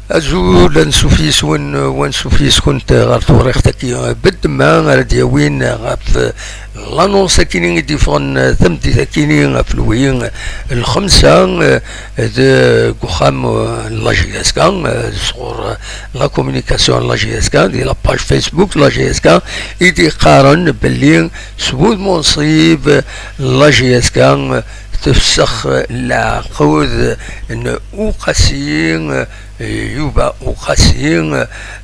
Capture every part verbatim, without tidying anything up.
Azul, ansuf yis-wen, wansuf yis-kunt ɣer tewriqt-agi beddemma ara d-yawin ɣef l'annonce-akini i d-yeffɣen tameddit-akini ɣef lwi lxemsa, eh, deg uxxam, eh, n la J S K, eh, sɣur, eh, la communication n la J S K, di la page Facebook n la J S K, i d-iqqaren belli s wudem unṣib la J S K tefsex leɛqud n Uqasi, Yuba Uqasi,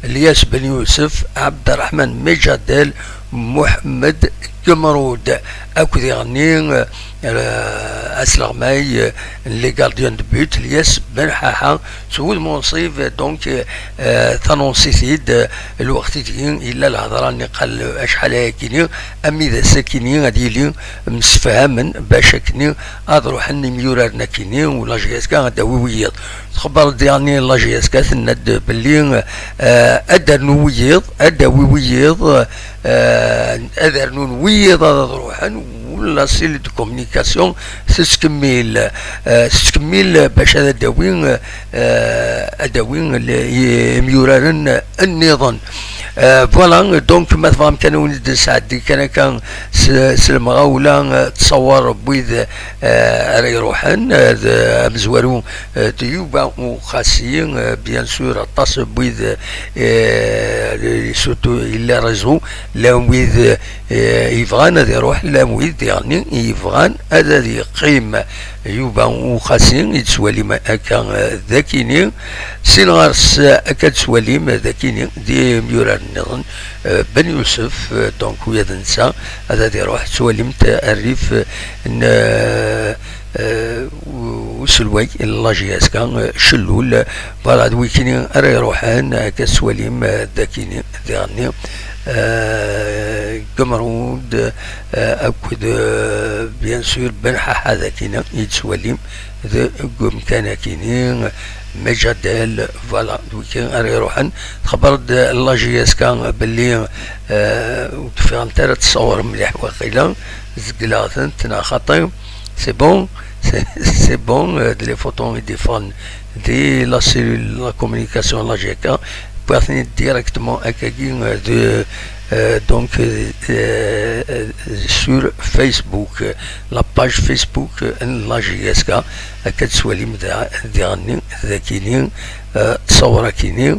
Lyas Ben Yusef, Abderrahman Mejadel, Muḥemmed Gemrud, akked iɣenni, eh, asleɣmay, eh, n les gardiens de but, Lyas Ben Ḥaḥa, s wudem unṣib, donc, eh, tanunṣit-id, eh, lweqt-agi, yella lhedra niqal acḥal ayakini, ami d ass-akini ad yili msefhamen bac akkenni ad ruḥen imyuraren akini, u la J S K ad d-tawi wiyiḍ. Txebber-d diɣenni la J S K, tenna-d belli, eh, ad d-rnu wiyiḍ, ad d-tawi wiyiḍ, eh, ad rnun wiyiḍ ad, ad ruḥen, u la cellule de communication tettkemmil, eh, tettkemmil bac ad d-tawi, eh, ad d-tawi l-, i-, imyuraren nniḍen. Eh, voilà, donc ma tebɣam kan ad wen-d-nesɛeddi kan akka s, s lemɣawla, eh, ttṣawar n wid, eh, ara iruḥen, eh, d amezwaru, eh, d Yuba Uqasi, eh, bien sûr, aṭas n wid, eh, surtout yella réseau, llan wid, eh, yebɣan ad iruḥ, llan wid diɣenni yebɣan ad, ad yeqqim. Yuba Uqasi i d-tettwalim akka, eh, d akini, sin ɣer-s, eh, akka d-tettwalim d akini, d imyuraren nniḍen, eh, Ben Yusef, eh, donc, ula d netta ad, ad iruḥ, tettwalimt, eh, rrif, eh, n, eh, eh, u-, uselway n la J S K, eh, Cellul, eh, voilà, d wikini ara iruḥen, eh, akka tettwalim, eh, d akini, diɣenni, eh, Gemrud, eh, akked, eh, bien sûr, Ben Ḥaḥa d akini, i d-tettwalim, deg umkan akini, Mejadel, voilà, d wiki ara iruḥen. Txebber-d la J S K belli, eh, ur d-ffiɣent ara ad tṣawrem mliḥ waqila, zegleɣ-tent neɣ xaṭi. C'est bon, c'est, c'est bon, eh, d les photos i d-iffɣen di la cellule, la communication, la J K, wwiɣ-ten-id directement akkagi, eh, de, eh, donc, eh, eh, sur Facebook, eh, la page Facebook, eh, n la J S K, akka tettwalim da-, diɣenni, d akini, eh, ttṣawar akini.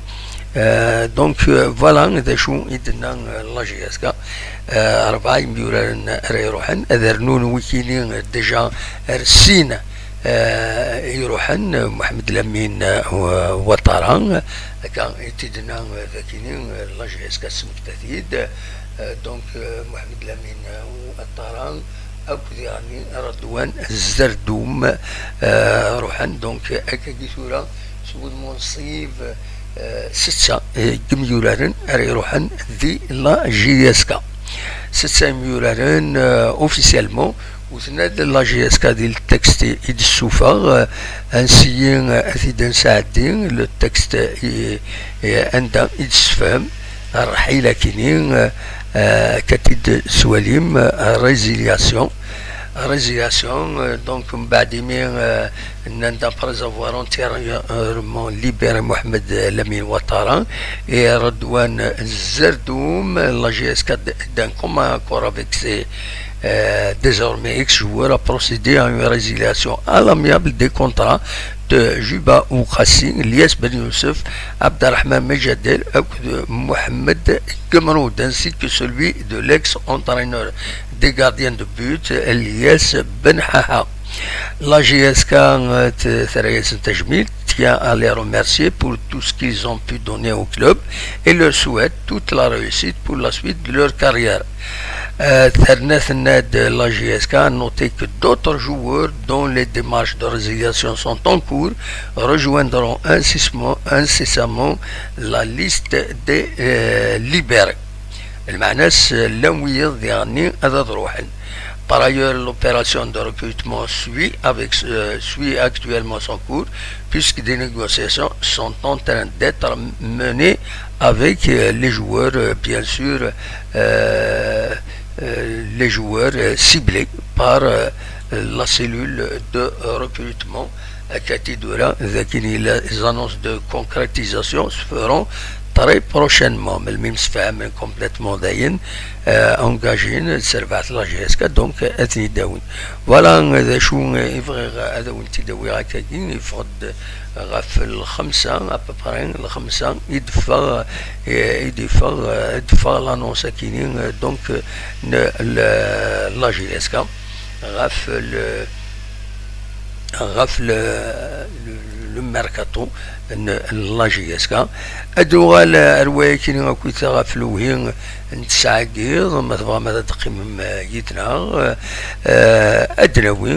Eh, donc, eh, voilà, d acu i d-tenna, eh, la J S K. Eh, rebɛa imyuraren ara iruḥen, ad rnun wikini, eh, déjà ar sin, eh, iruḥen, eh, Mohamed Lamine, eh, wa-, Ouattara, akka i t-id-tenna, eh, d akini, eh, la J S K tesmekta-t-id. Eh, donc, eh, Mohamed Lamine, eh, Ouattara, akked diɣenni Redwan Zerdum, eh, ruḥen. Donc, akkagi tura, s wudem unṣib, eh, setta, eh, n yimyuraren ara iruḥen di la J S K. Setta imyuraren, eh, officiellement, u tenna-d la J S K di le texte i d-tessufeɣ, eh, ansi, eh, ad t-id-nesɛeddi, le texte, eh, eh, anda i d-tessefhem rrḥil akini, eh, eh, akka t-id-tettwalim, eh, résiliation. Résiliation, eh, donc, mbeɛd imi, eh, nnan-d, après avoir entièrement libéré Mohamed Lamine Ouattara et Redouane Zerdoum, la J S K d-, d'un commun accord avec ses, euh, désormais ex-joueurs, a procédé à une résiliation à l'amiable des contrats de Juba Oukhassi, Lyes Ben Youssef, Abderrahmane Medjadel, Mohamed Gemroud, ainsi que celui de l'ex-entraîneur des gardiens de but, Lyes Ben Haha. La J S K, euh, t-, terra-yasen tajmilt, tient à les remercier pour tout ce qu'ils ont pu donner au club et leur souhaite toute la réussite pour la suite de leur carrière. Euh, terna tenna-d, la J S K a noté que d'autres joueurs dont les démarches de résiliation sont en cours rejoindront incessamment, incessamment la liste des, euh, libérés. Lmeɛna-s, llan wiyiḍ diɣenni ad, ad ruḥen. Par ailleurs, l'opération de recrutement suit avec, euh, suit actuellement son cours, puisque des négociations sont en train d'être menées avec, euh, les joueurs, euh, bien sûr, euh, euh, les joueurs, euh, ciblés par, euh, la cellule de recrutement. Akka-t-id tura, d akken yella, les annonces de concrétisation se feront très prochainement. Melmi msefhamen complètement dayen, euh, engagin, d terbaɛt la G S K, donc, ad ten-id-awin. Voilà, d acu i bɣiɣ ad awen-t-id-awiɣ akkagi, yeffeɣ-d ɣef lxemsa, à peu près, lxemsa, i d-teffeɣ, i d-yeffeɣ, i d-teffeɣ l'annonce akini, donc, n, l-, la G S K, ɣef le, ɣef le, le, le mercato n la G S K. Ad nuɣal ar wayakini akkit ɣef lewhi n tesɛa n yiḍ, ma tebɣam ad d-teqqimem yid-neɣ, eh, ad d-nawi,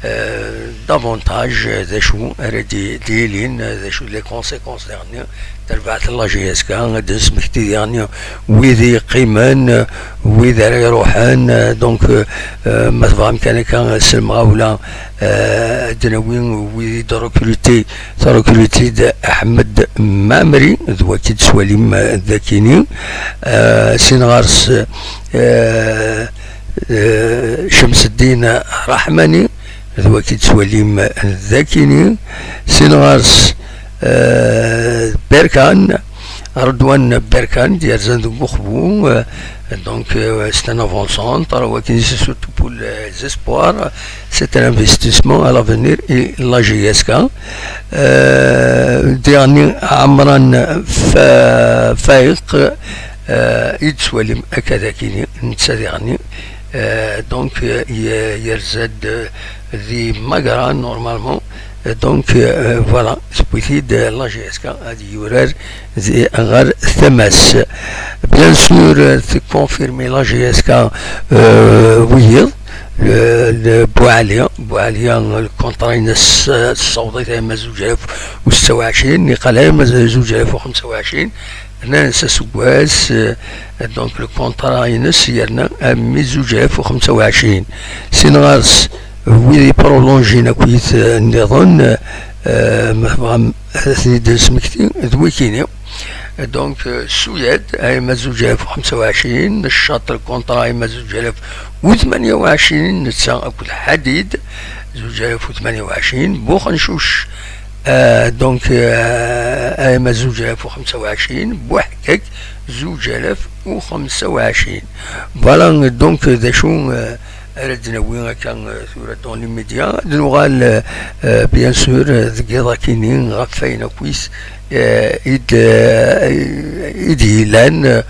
eh, davantage d acu ara d-, d-yilin, d acu les conséquences daɣen terbaɛt la G S K, ad d-nesmekti diɣen wid i yeqqimen, wid ara iruḥen, donc, euh, ma tebɣam kan akka s lemɣawla, euh, ad d-nawi wid i d-recruter, trecruter-d Ahmed Mamri, d waki d-teswalim, euh, dakini, euh, sin ɣer-s, euh, euh, Chemseddin Rahmani, d waki d-teswalim dakini, sin ɣer-s, euh, Berkan, Redouane Berkane, yerzan deg uxbu, euh, donc, euh, c'est un avant-centre, waki c'est surtout pour les espoirs, c'est un investissement à l'avenir et la G S K. Euh, diɣen Amran Fa-, Faïq, euh, i d-teswalim akka dakini, netta diɣen, euh, donc, euh, y-, yerza-d, euh, di Magra, normalement. Euh, donc, euh, voilà, tewwi-t-id, euh, la G S K ad yurar di, ɣer tama-s. Bien sûr, euh, tconfirmi la G S K, euh, wiyiḍ, le, le Bouali, Bouali, le contrat-ines, euh, tessawḍ-it arma zuǧ alaf u setta u ɛecrin, niqal arma zuǧ alaf u xemsa u ɛecrin, rnan-as aseggas, euh, donc le contrat-ines yerna armi zuǧ alaf u xemsa u ɛecrin. Sin ɣer-s, wid i prolongin akkit, euh, nniḍen, euh, ma tebɣam ad ten-id-nesmekti, d wikini. Donc, euh, Suyad, arma zuǧ alaf u xemsa u ɛecrin, Ccaṭ, le contrat arma zuǧ alaf u tmanya u ɛecrin, netta akked Ḥadid, zuǧ alaf u tmanya u ɛecrin, Buxencuc, euh, donc, euh, arma zuǧ alaf u xemsa u ɛecrin, Buḥkak, zuǧ alaf u xemsa u ɛecrin. Voilà, donc, d acu, euh, ara d-nawi akka, euh, tura dans les médias. Ad nuɣal, euh, euh, bien sûr, euh, deg yiḍ akini ɣef wayen akkit, euh, i d-, euh, i d-yellan, euh,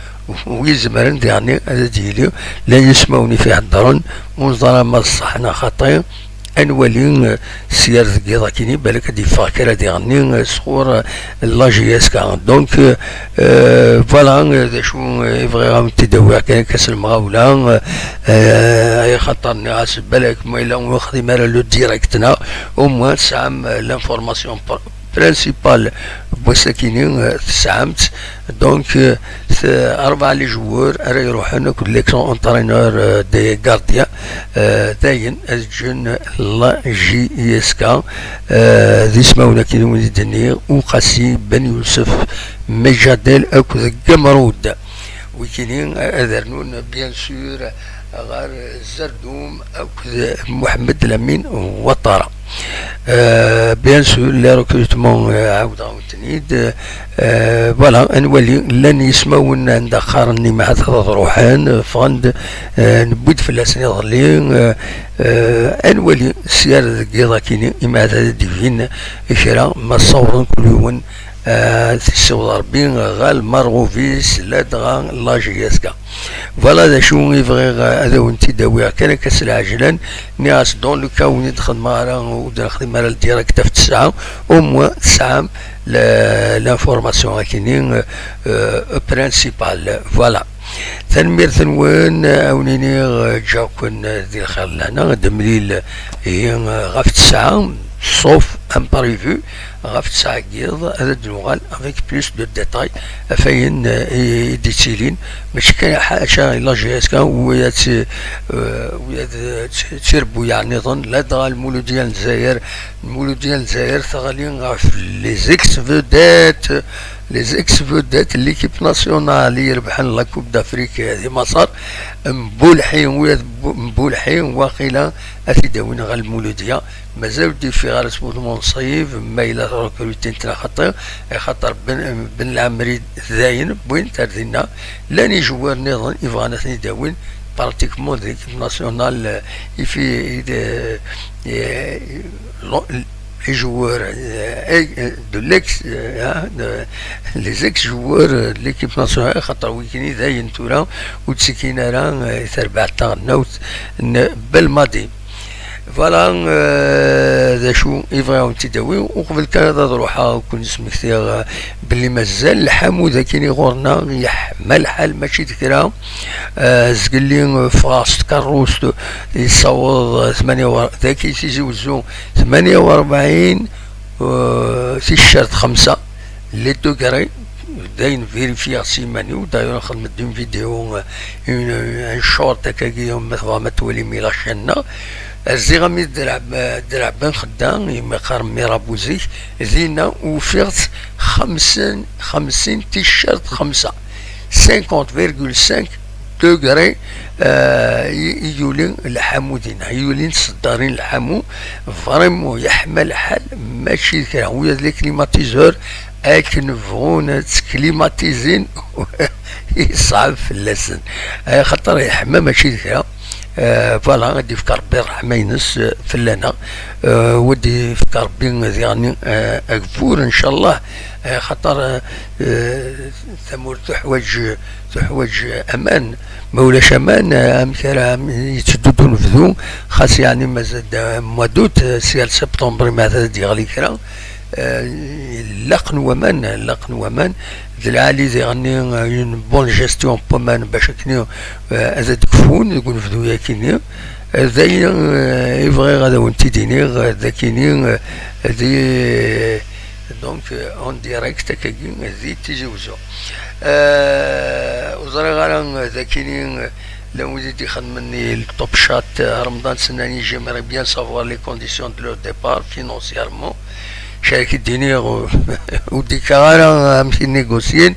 u izemren diɣen ad d-yili, llan yismawen i f-iheddren, ur neẓra ma d ṣṣeḥ neɣ xaṭi. Ad nwali, euh, syer deg yiḍ akini, balak ad d-yeffeɣ kra diɣen, euh, sɣur, euh, la G S K. Donc, euh, euh, voilà, euh, d acu, euh, i bɣiɣ ad wen-t-id-awiɣ kan akka s lemɣawla, euh, euh, ay xaṭer nniɣ-as balak ma yella ur nexdim ara le direct-nneɣ, au moins tesɛam, euh, l'information pr-, principale n wass-akini, euh, tesɛam-tt. Donc, euh, c'est rebɛa les joueurs ara iruḥen akked l'ex-entraîneur, euh, des gardiens, euh, dayen ad ǧǧen la J S K, euh, d ismawen akini wid i d-nniɣ, Uqasi, Ben Youssef, Mejadel akked Gamrud. Wikini ad rnun, bien sûr, ɣer Zerdum akked Mohamed Lamine Ouattara. Euh, bien sûr, les recrutements, euh, ɛawdeɣ-awen-ten-id. Euh, voilà, ad nwali, llan yismawen anda qqaren-nni ma ahat ad ruḥen, ffɣen-d, euh, newwi-d fell-asen iḍelli. Euh, euh, ad nwali syer deg yiḍ akini, ma ahat ad d-ibin kra, ma ssawḍen kul yiwen, euh, ad t-yessiweḍ Rebbi ɣer lmerɣub-is, ladɣa la J S K. Voilà d acu i bɣiɣ, euh, ad awen-t-id-awiɣ kan akka s lɛejlan. Nniɣ-as, dans le cas ur d-xedmeɣ ara, ur d-nexdim ara le direct ɣef ttesɛa, au moins tesɛam le-, l'information akini, euh, euh, principale. Voilà. Tanemmirt-nwen, euh, ad wen-iniɣ, euh, ǧǧaɣ-ken, euh, di lxir d lehna, ad d-nemlil, ihi, euh, ɣef ttesɛa, sauf imprévu, ɣef tesɛa n yiḍ, ad d-nuɣal avec plus de détails ɣef wayen, eh, i, i d-yettilin, mačči kan ḥaca i la G S K, wiyaḍ, eh, wiyaḍ, eh, tirbuyaɛ nniḍen, ladɣa Lmuludya n Lezzayer, Lmuludya n Lezzayer teɣli ɣef les ex-vedettes, les ex-vedettes n l'équipe nationale i irebḥen la Coupe d'Afrique di Maṣer, Mbulḥi, wiyaḍ Bu-, Mbulḥi, waqila ad t-id-awin ɣer Lmuludya. Mazal ur d-yeffiɣ ara s wudem unṣib, ma yella recrutin-t neɣ xaṭi, axaṭer Ben, Ben Lɛemri dayen wwin-t ar dinna. Llan ijewwaren nniḍen i bɣan ad ten-id-awin, pratiquement d l'équipe nationale, euh, i fi, i de, euh, lo-, les joueurs, euh, de l'ex, euh, hein, de, les ex-joueurs, euh, de l'équipe nationale, xaṭer wigini dayen tura ur ttekkin ara, euh, i terbaɛt taɣelnawt n Belmadi. Voilà, euh, d acu i bɣiɣ ad wen-tt-id-awiɣ. Uqbel kan ad ruḥeɣ, ad ken-smektiɣ, euh, belli mazal lḥamu d akin i ɣur-neɣ, yeḥma lḥal, mačči d kra. Euh, zgelli, euh, ffɣeɣ s tkeṛṛust, yessaweḍ, euh, tmanya u, dagi Tizi Wezzu, tmanya u rebɛin, euh, ticcert xemsa, les degrés, dayen vérifier s iman-iw, d'ailleurs xedmet une vidéo, euh, une, un short akkagi, ma tebɣam ad twalim i la chaîne-nneɣ. Rziɣ-am-id Ddreɛ, Ddreɛ Ben Xedda, imi qqaren Mirabu zik, dinna ufiɣ-tt xemsin, xemsin ticcert xemsa, cinquante virgule cinq degrés, euh, i, i yuli lḥamu dinna, i yulin tseddarin lḥamu, vraiment yeḥma lḥal, mačči d kra, ula d les climatiseurs akken bɣun ad ttclimatizin yeṣɛeb fell-asen, axaṭer yeḥma mačči d kra. Euh, voilà, ad d-yefk Rebbi ṛṛeḥma-ines, euh, fell-aneɣ. Euh, u ad d-yefk Rebbi diɣen, euh, agbur, ncallah, euh, xaṭer, euh, euh, tamurt tuḥwaǧ, tuḥwaǧ aman. Ma ulac aman, euh, amek ara am-, yetteddu-d unebdu? Xas yeɛni mazal-d, euh, mois d'août, euh, sya ar septembre, ma ad d-yeɣli kra. Euh, laqen waman, laqen waman, d lɛali diɣenni, euh, une bonne gestion n waman bac akken, euh, ad d-kfun deg unebdu-yakini. Euh, d ayen, euh, i bɣiɣ ad awen-t-id-iniɣ, euh, d akini, euh, di, donc, euh, en direct, akkagi, di Tizi Wezzu. Euh, ur ẓriɣ ara, euh, d akini, euh, la wid i d-ixedmen i le Top Shot, euh, Remḍan Sennani, j'aimerais bien savoir les conditions de leur départ financièrement. Caric i d-iniɣ, ur d-ikkaɣ ara amek i négocien,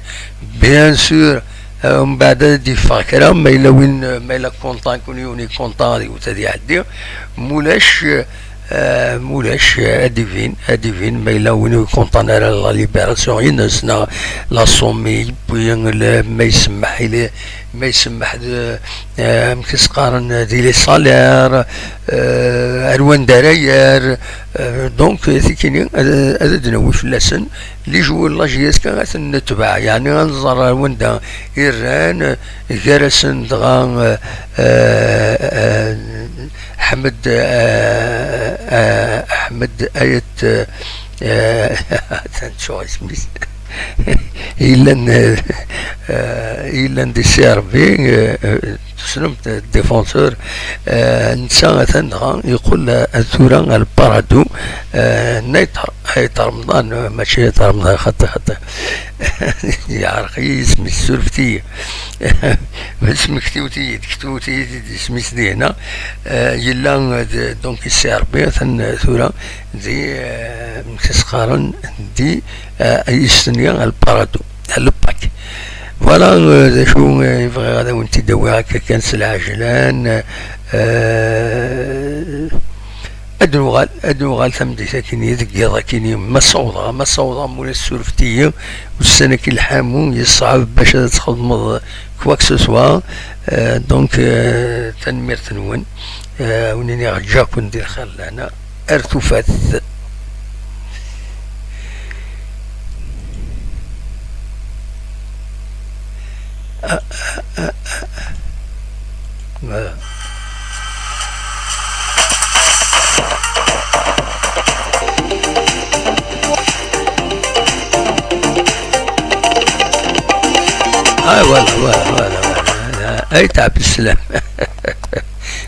bien sûr, euh, mbeɛd ad d-yeffeɣ kra, ma yella win, ma yella content, kun yuni content, ad yewwet ad iɛeddi, mulac, euh, mulac, euh, ad d-ibin, ad d-ibin, ma yella win ur content ara la libération-ines, neɣ la somme i yewwi, le, ma isemmeḥ, il est, ma isemmeḥ d, euh, amek i s-qqaren, di les salaires, euh, ar wanda ara yerr, euh, donc, tikini, ad, ad d-nawi fell-asen, les joueurs n la J S K ad ten-netbeɛ, yeɛni ad nẓer ar wanda i rran, euh, gar-asen dɣa, euh, euh, euh, Ḥmed, euh, euh, Ḥmed Ayet, euh, euh, atan ttuɣ isem-is. Yellan, euh, euh, yellan di C R B, euh, euh, tessnem, euh, défenseur, euh, netta atan dɣa yeqqel, euh, tura ɣer Parado, euh, Nayt Ayt Remḍan, euh, mačči Ayt Remḍan, xaṭi, xaṭi. Yeɛreq-iyi isem-is, surfet-iyi. Smektiwet-iyi-d, ketbut-iyi-d isem-is dinna. Euh, yella, euh, d-, donc, C R B, atan, euh, tura di, euh, amek i s-qqaren, di, euh, yis-sen ya, al Parado, al Pak. Voilà, euh, d acu, euh, i bɣiɣ ad awen-t-id-awiɣ akka kan s lɛejlan, euh, ad nuɣal, ad nuɣal tameddit akini, deg yiḍ akini, ma ssawḍeɣ, ma ssawḍeɣ, mula ssurfet-iyi, ussan-agi lḥamu, yeṣɛeb bac ad txedmeḍ quoi que ce soit. Euh, donc, euh, tanemmirt-nwen. Euh, wen-iniɣ ǧǧaken di lxir lehna. Ar tufat. Ah, ah, ah, ah. Voilà. Ah, voilà, voilà, voilà, voilà. Ay, tɛeb sslam.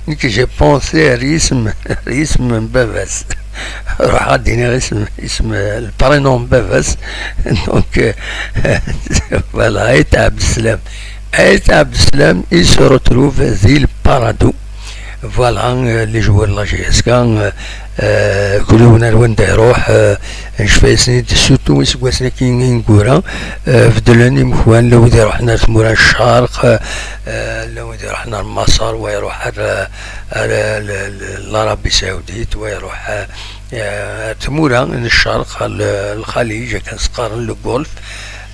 Nekk, j'ai pensé ar yisem, ar yisem n baba-s. Ruḥeɣ ad d-iniɣ isem, isem, le prénom n baba-s. Donc, euh, voilà, Ayt Abdeslam. Ayt Abdeslam, il se retrouve di le Paradou. Voilà, euh, les joueurs de la J S K, euh, euh, kul yiwen ar wanda iruḥ, euh, ncfa-yasen-id, surtout iseggasen-agi ineggura, euh, beddlen imekwan, la wid iruḥen ar tmura n ccerq, euh, euh, la wid iruḥen ar Maṣer, wa iruḥ ar, euh, ar, euh, l-, l-, l'Arabie Saoudite, wa iruḥ, euh, euh, ar tmura n ccerq, ar l-, lxaliǧ, akken s-qqaren le Golfe.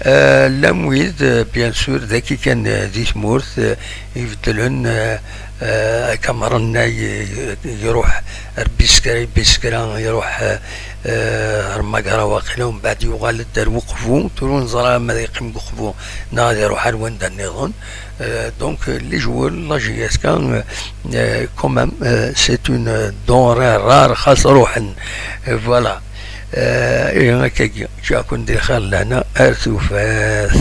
Euh, llan wid, euh, bien sûr, dagi kan, euh, di tmurt, euh, ibeddlen, euh, euh, akka merra-nni, euh, iruḥ ar Biskra, Biskra iruḥ, euh, euh, ar Magara waqila, umbeɛd yuɣal-d ar Weqbu, tura ur neẓra ma ad yeqqim deg Weqbu neɣ ad iruḥ ar wanda nniḍen. Euh, donc, euh, les joueurs, la J S K, euh, euh, quand même, euh, c'est une denrée rare, xas ruḥen. Euh, voilà. Euh, et akkagi, ǧǧiɣ-ken di lxir lehna, ar tufat.